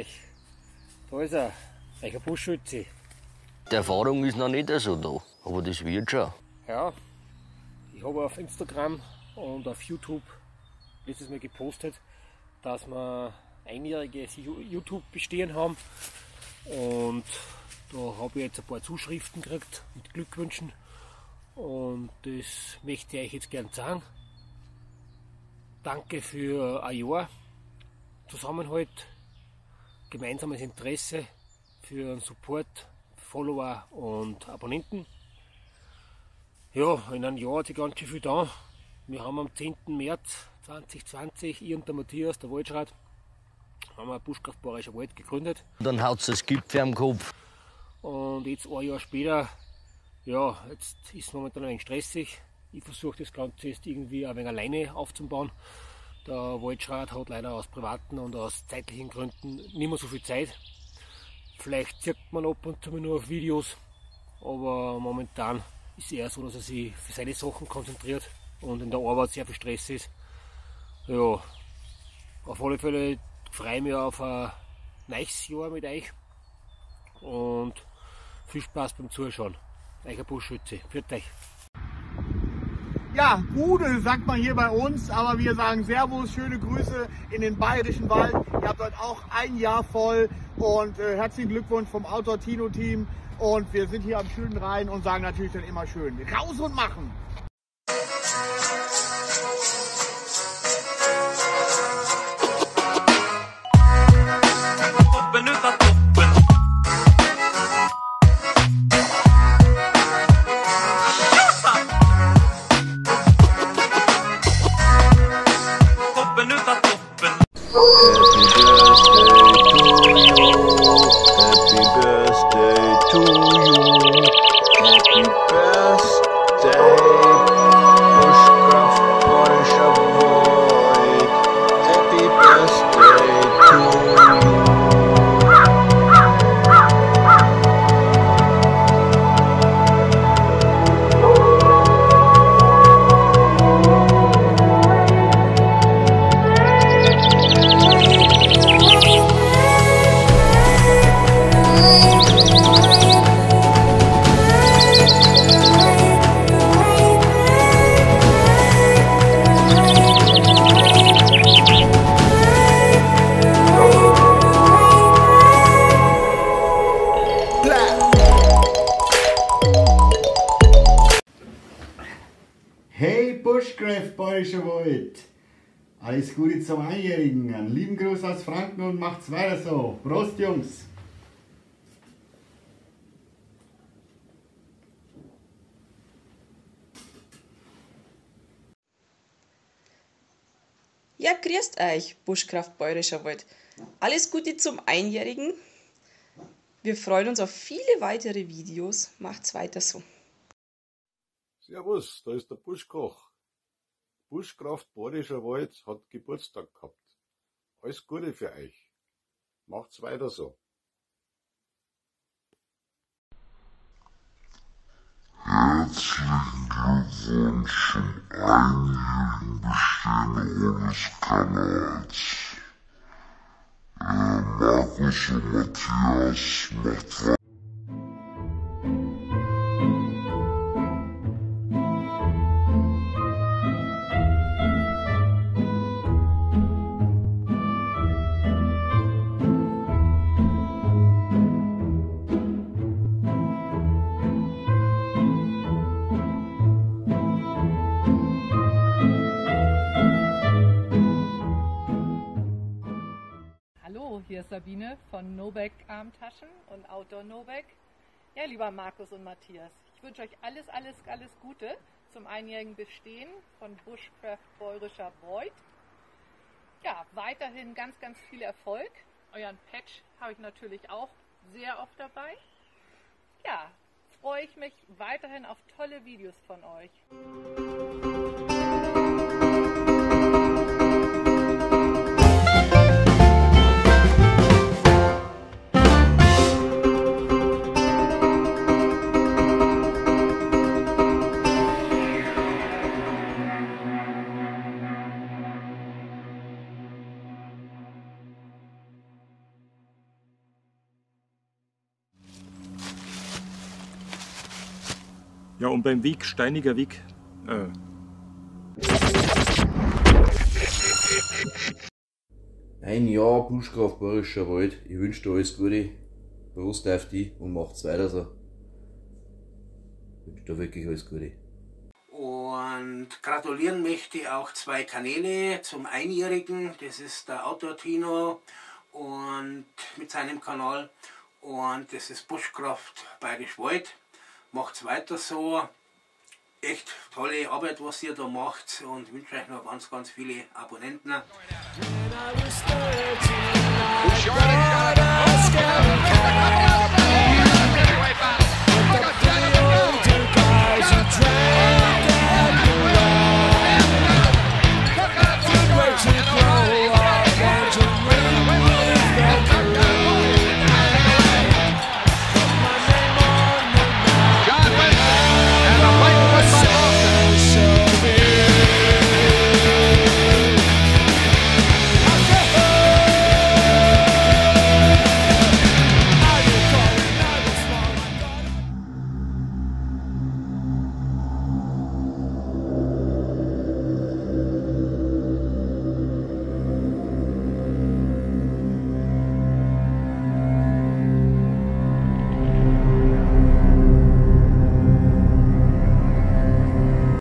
euch. Da ist er, euer Buschschütze. Die Erfahrung ist noch nicht so da, aber das wird schon. Ja, ich habe auf Instagram und auf YouTube letztes Mal gepostet, dass wir einjähriges YouTube bestehen haben. Und da habe ich jetzt ein paar Zuschriften gekriegt mit Glückwünschen. Und das möchte ich euch jetzt gern sagen. Danke für ein Jahr Zusammenhalt, gemeinsames Interesse, für den Support, Follower und Abonnenten. Ja, in einem Jahr hat sich ganz schön viel da. Wir haben am 10. März 2020, ich und der Matthias, der Waldschrat, haben wir Buschkraft Bayerischer Wald gegründet. Dann haut's das Gipfel am Kopf. Und jetzt ein Jahr später, ja, jetzt ist es momentan ein wenig stressig. Ich versuche das Ganze jetzt irgendwie ein wenig alleine aufzubauen. Der Waldschrat hat leider aus privaten und aus zeitlichen Gründen nicht mehr so viel Zeit. Vielleicht zirkt man ab und zu nur auf Videos, aber momentan ist es eher so, dass er sich für seine Sachen konzentriert und in der Arbeit sehr viel Stress ist. Ja, auf alle Fälle freue ich mich auf ein neues Jahr mit euch und viel Spaß beim Zuschauen. Euer Buschschütze. Pfiat euch! Ja, Gude sagt man hier bei uns, aber wir sagen Servus, schöne Grüße in den Bayerischen Wald. Ihr habt heute auch ein Jahr voll und herzlichen Glückwunsch vom Outdoor Tino Team. Und wir sind hier am schönen Rhein und sagen natürlich dann immer schön, raus und machen! Happy birthday to you. Happy birthday, Buschkraft Bayerischer Wald. Happy birthday to you. Hey Buschkraft Bayerischer Wald! Alles Gute zum Einjährigen, einen lieben Gruß aus Franken und macht's weiter so. Prost Jungs! Ja, grüßt euch, Buschkraft Bayerischer Wald. Alles Gute zum Einjährigen. Wir freuen uns auf viele weitere Videos. Macht's weiter so. Servus, da ist der Buschkoch. Buschkraft Bayerischer Wald hat Geburtstag gehabt. Alles Gute für euch. Macht's weiter so. Herzlichen Glückwunsch zum einjährigen Bestehen eures Kanals. Markus und Matthias macht weiter. Hier ist Sabine von Noback Armtaschen und Outdoor Noback. Ja, lieber Markus und Matthias, ich wünsche euch alles, alles, alles Gute zum einjährigen Bestehen von Buschkraft Bayerischer Wald. Ja, weiterhin ganz, ganz viel Erfolg. Euren Patch habe ich natürlich auch sehr oft dabei. Ja, freue ich mich weiterhin auf tolle Videos von euch. Ja, und beim Weg, steiniger Weg. Ein Jahr Buschkraft Bayerischer Wald. Ich wünsche dir alles Gute. Prost auf dich und macht's weiter so. Ich wünsche dir wirklich alles Gute. Und gratulieren möchte ich auch zwei Kanäle zum Einjährigen. Das ist der Outdoor Tino und mit seinem Kanal. Und das ist Buschkraft Bayerisch Wald. Macht's weiter so. Echt tolle Arbeit, was ihr da macht, und wünsche euch noch ganz, ganz viele Abonnenten.